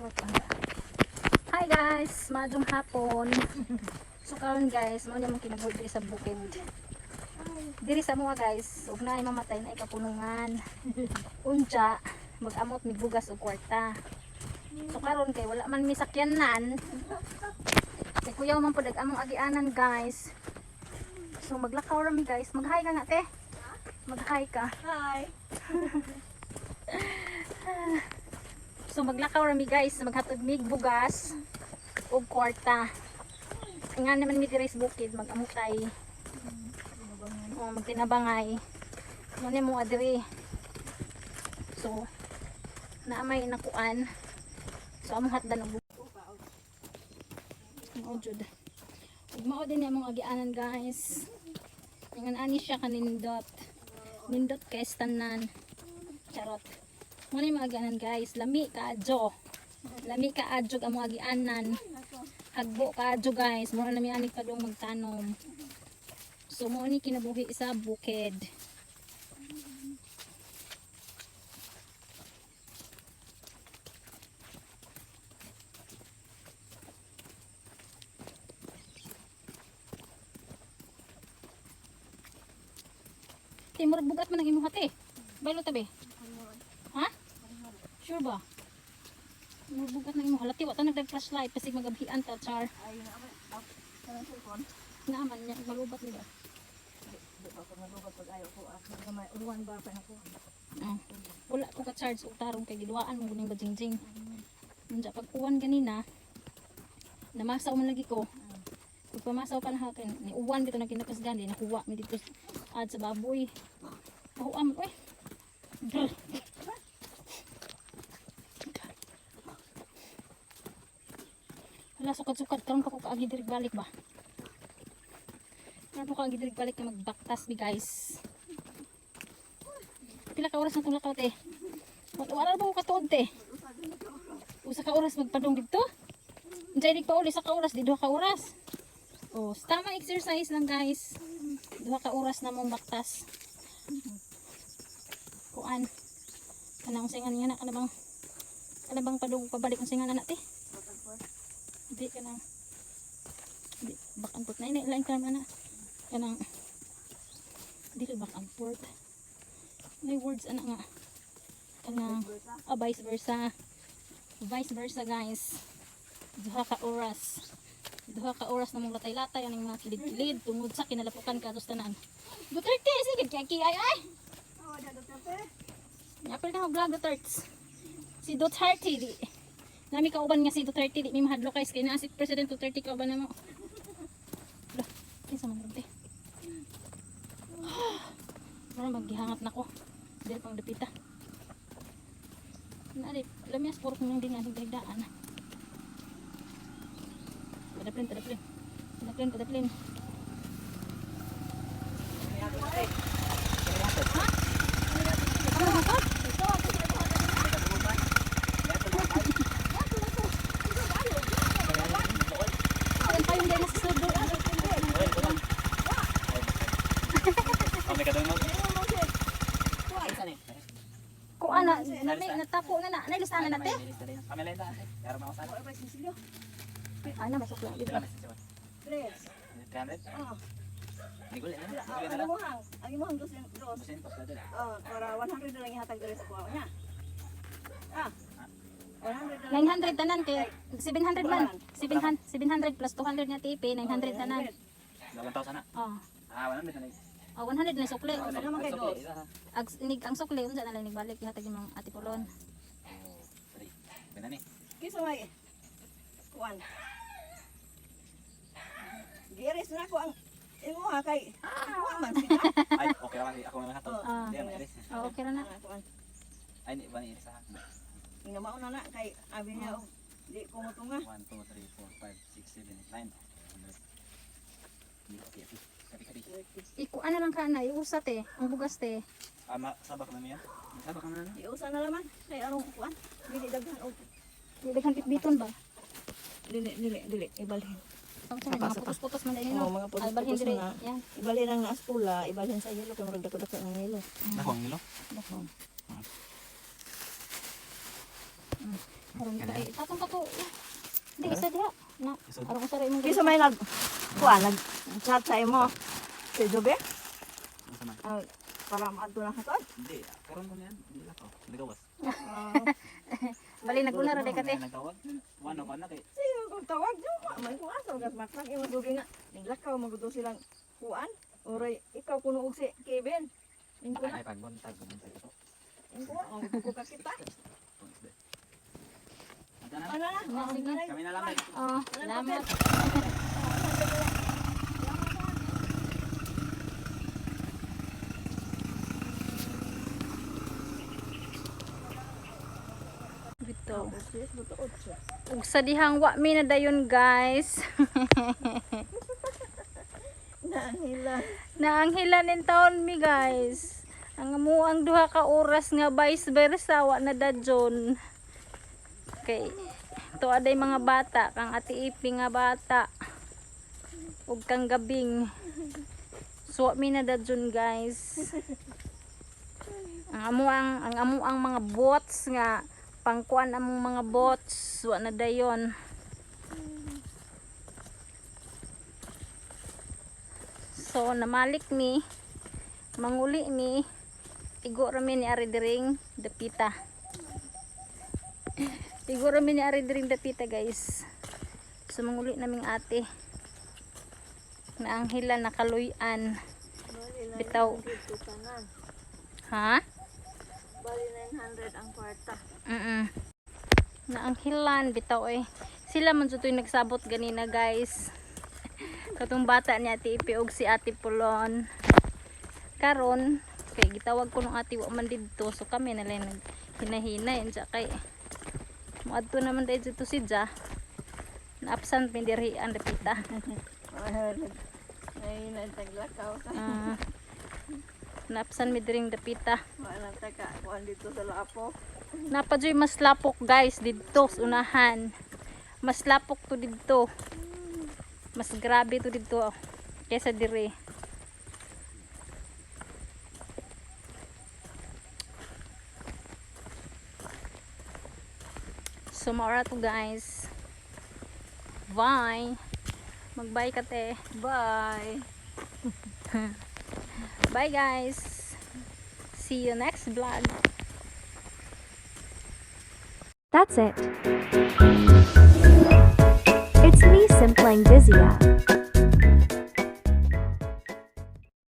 Short ang. Hi guys, maayong hapon. So karon guys, mao ni among kinabuhi diri sa bukid. Diri sa mga guys, ug naay mamatay na ikapunungan. Unja, mag-amot mig bugas og kwarta. So karon kay wala man mi sakyanan. Kay kuyaw man pud ang among agianan, guys. So maglakaw ra mi, guys. Mag-hi ka nga, te. Mag-hi ka. Hi. So maglakaw ra mi, guys, maghatod mig bugas og kwarta. Nga naman mi diri sa bukid magamutay. O magtinabangay. Mo ni mo diri. So naamay nakuan. So among hatdan og mao jud. Ug mao din among agianan, guys. Ingan ani siya kanindot. Nindot kay tanan. Charot. Mo ni mga agianan, guys, lami kaadyo. Lami kaadyo ang mga agianan. Hagbo kaadyo, guys, mura na mi anig padung magtanom. So mo ni kinabuhi sa bukid. Te, murag bugat man ang imuha, te. Baylo tabi. Ha? Sure ba? Murag bugat ng imuha. Lati, wa ta nagdag flashlight. Pasig magabhian ta, char. Ay, naman. Ah, kanang cellphone. Naaman niya, malubat nila. Di ba ko malubat pag ayaw ko. Ah, gamay uruan ba pa nako. Oh. Wala ko ka-charge og tarong kay giduaan mo guning bajingjing. Unja pag uwan ganina, namasaw man lagi ko. Pag pamasaw pa na kay ni uwan bitaw na kinapasgan di nakuha mi dito ad sa baboy. Ahuam oy. Brr. Hala, sukad-sukad karon pa ko kaagi diri balik ba. Karon pa ko kaagi diri balik na magbaktas mi, guys. Pila ka oras na itong lakaw, te? Wala ba ko katuod, te? Usa ka oras magpadong dito? Diyan pa uli sa ka oras, di 2 ka oras. Oh, tama, exercise lang, guys. 2 ka oras na mong baktas. Kuan. Kanang unsa nga na kana bang padung pabalik, unsa nga na, te? Di kanang di back and forth na ina lain ka naman ana. Kanang dili back and forth. May words ana nga. Kanang ah, vice versa. Vice versa, guys. 2 ka oras. 2 ka oras na mong latay-latay ang mga kilid-kilid tungod sa kinalapukan ka tanan. Duterte, sige kay kay ay ay. Oh, da Duterte. Yapil na vlog Duterte. Si Duterte di. Nami kauban nga si Duterte, di mi mahadlok guys kay naa si President Duterte kauban namo. Lah, kinsa man ron, te? Mura maggihangat na ko. Dili pang dapita. Na di, lamyas puro kung din nga higdaan. Padaplin, padaplin. Padaplin, padaplin. Ha? Ano ba to? Ayan pa yung dahil nasa sulod. Okay ka doon mo? Kung ano, natapo na na. Nailistahan na natin. Kami lang tayo. Pero mga saan? Wala ba sisilyo? Ano, masok lang. Pila na siya? Tres. 300? Oh, Hindi ko lang. ang imuhang, ang imuhang dos dos. 200 na dala. Oh, para 100 na lang ihatag diri sa kuha niya. Ah. 100 na lang. 900 tanan kay 700 man. 700, 700 plus 200 nga TP, 900 tanan. 1,000 na. Oh. Ah, 100 na lang. Oh, 100 na sukli. Ano naman kay dos? Ag inig ang sukli unsa na lang nagbalik ihatag imong Ate Pulon. Oh, three. Ganda ni. Kinsa may kuan? Giris na ko ang imuha kay kuha man sila. Ay, okay lang. Ako na lang hatod. Ah. Hindi, may iris. Oh, okay ra na. Ah, kuan. Ay, hindi ba ni iris ha? Nga mauna na kay abi niya og di ko motunga. 1, 2, 3, 4, 5, 6, 7, 8, 9. Okay, okay. Kapi, kapi. Ikuan na lang ka na iusa, te, ang bugas, te. Ah, sabak na niya? Sabak na na. Iusa na laman kay arong kuan. Dili daghan og Daghan bitbiton ba? dili dili dili ibalhin. Ang sa mga putos-putos man dahil no. Oo, mga putos-putos Ay, balhin dire. na. Yan. Ibalhin ang naas pula, ibalhin sa yelo kay murag dako-dako ang yelo. Nako, ang ilo. Aron ka tatong ka to. Hindi isa diha. Na, aron ko sa imong Kinsa may nag kuan nag chat sa imo? Si Jube? Unsa man? Ah, para maadto na ka to. Hindi, karon ko niyan. Hindi lang ko. Nagawas. Bali naguna ra day ka te. Nagtawag. Wano ko na kay. Sige, kung tawag jo, may kuan sa gas maknak imo dugi nga. Naglakaw magudo silang kuan. Oray, ikaw kuno og si Kevin. Ingko na, Ay pagbuntag buntag ko. ingko na, og ko ka kita. Ata na. Ano na? Na, sige. Kami na lang. Oh, salamat. Bitaw. Ug sa dihang wa mi na dayon, guys. Nangila. Naanghilan in taon mi, guys. Ang amuang 2 ka oras nga vice versa wa na dadyon. Okay. To aday mga bata kang Ate Ipi nga bata. Ug kang Gabing. So wa mi na dadyon, guys. Ang amuang mga bots nga pangkuan among mga bots wa na dayon. So namalik mi, manguli mi, igo ra mi ni ari diring dapita. Igo ra mi ni ari diring dapita, guys. So manguli naming ate. Naanghila nakaluyan. Bitaw. Ha? Bali 900 ang kwarta. Naanghilan bitaw eh. Sila man jud to'y nagsabot ganina, guys. Katong bata ni Ate Ipi og si Ate Pulon. Karon kay gitawag ko nung ate wa man didto, so kami na lang naghinahinay unsa kay moadto naman dahil dito si Ja. Na-absent mi diri ang dapita. Ay, nagtaglakaw sa Ah, na-absent mi diring dapita. wala ta ka kuan dito sa Lapo. Napadyoy mas lapok, guys, didto sa unahan. Mas lapok to didto. Mas grabe to didto kaysa dire. So maura to, guys. Bye. Magbye ka, te. Bye. Bye, guys. See you next vlog. That's it. It's me, Simplang Dizia.